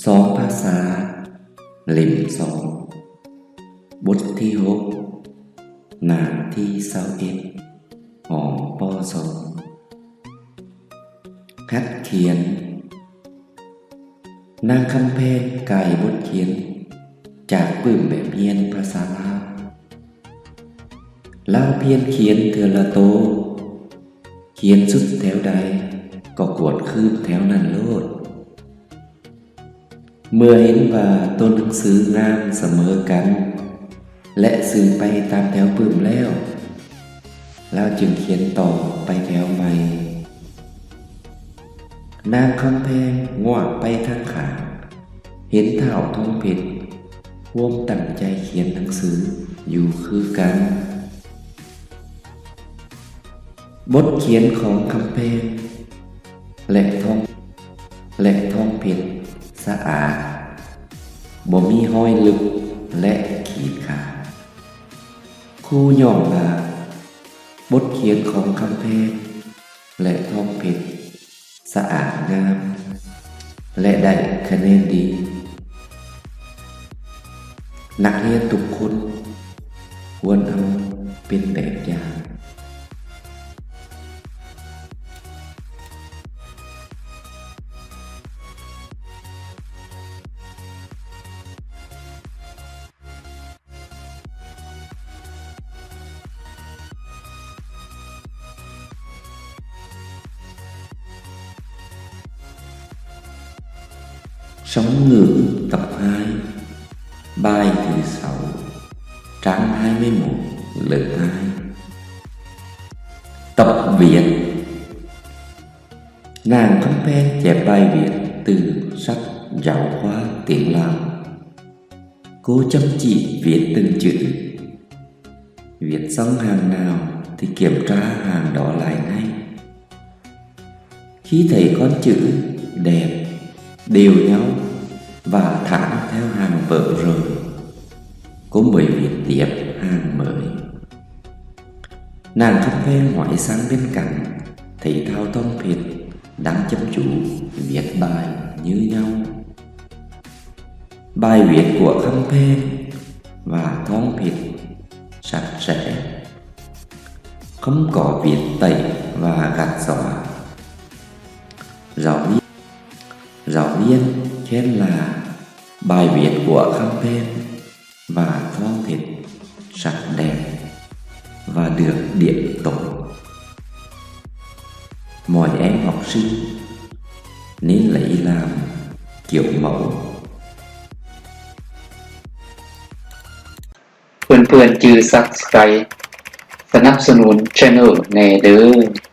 ສອງພາສາ ເຫຼັ້ມສອງ ບົດທີຫົກ ໜ້າທີຊາວເອັດ ຫ ປ ສອງ ຫັດຂຽນ. ນາງຄຳແພງກ່າຍບົດຂຽນຈາກປຶ້ມແບບຮຽນພາສາລາວ. ລາວປ່ຽນຂຽນເທື່ອລະໂຕ, ຂຽນສຸດແຖວໃດກໍກວດຄືນແຖວນັ້ນໂລດ. ເມື່ອເຫັນວ່າໂຕໜັງສືງາມສະເໝີກັນ ແລະ ຊື່ໄປຕາມແຖວປຶ້ມແລ້ວ, ລາວຈຶ່ງຂຽນຕໍ່ໄປແຖວໃໝ່. ນາງຄຳແພງງວກໄປທາງຂ້າງ, ເຫັນທ້າວທອງເພັດພວມຕັ້ງໃຈຂຽນໜັງສືຢູ່ຄືກັນ. ບົດຂຽນຂອງຄຳແພງ ແລະ ທອງ ແລະ ທອງເພັດສະອາດ, ບໍ່ມີຮອຍລຶກ ແລະ ຂີດຂາດ. ຄູຍ້ອງວ່າ ບົດຂຽນຂອງຄຳແພງ ແລະ ທອງເພັດ ສະອາດງາມ ແລະ ໄດ້ຄະແນນດີ. ນັກຮຽນທຸກຄົນຄວນເອົາເປັນແບບຢ່າງ. ຊອງງືອກັບຮາຍ, ບາຍຖືເສົາ, ຕາງຮາຍໄມ້ໝົກເລີກຮາຍ. ຕັບຫວຽດ. ນາງຄຳແພງແຈບບາຍຫວຽດ ຕື່ມສັດເຍົາຄວ້າຕຽງລາວ. ໂກຈຳຈີຫວຽດຕຶງຈື່, ຫວຽດຊອງຫ່າງນາວ ທີ່ກຽມຕາຫ່າງດໍຫຼາຍໃນ. ຂີ້ໄຖຄອນຈື່ແດບ ເດວເຍົາ ວ່າຖາງແຖວຫ່າງເບີເຣີ, ກົມເບີຍຫວຽດຕຽບຫ່າງເມີຍ. ນາງຄຳແພງຫວາຍສັງເປັນກັນ ໄຖທ້າວທອງເພັດ ດັງຈຳຈູຫວຽດບາຍຍືເຍົາ. ບາຍຫວຽດກົວຄຳແພງ ວ່າທອງເພັດສັດແສ. ຄຳກໍຫວຽດໄຕ້ ວ່າກັດສອນ. ເຈົ້າວຽນ ເຈົ້າວຽນແຄນລາ, ບາຍຫວຽດກົວຄຳແພງ ວ່າທອງເພັດສັດແດງ, ວ່າເດືອກດຽນຕົງ. ມອຍແອງອອກຊີ, ນິນໄຫຼລາມ ກ່ຽວເມົາ. ເພື່ອນໆຈື່ Subscribe ສະໜັບສະໜູນ Channel ແດ່ເດີ້.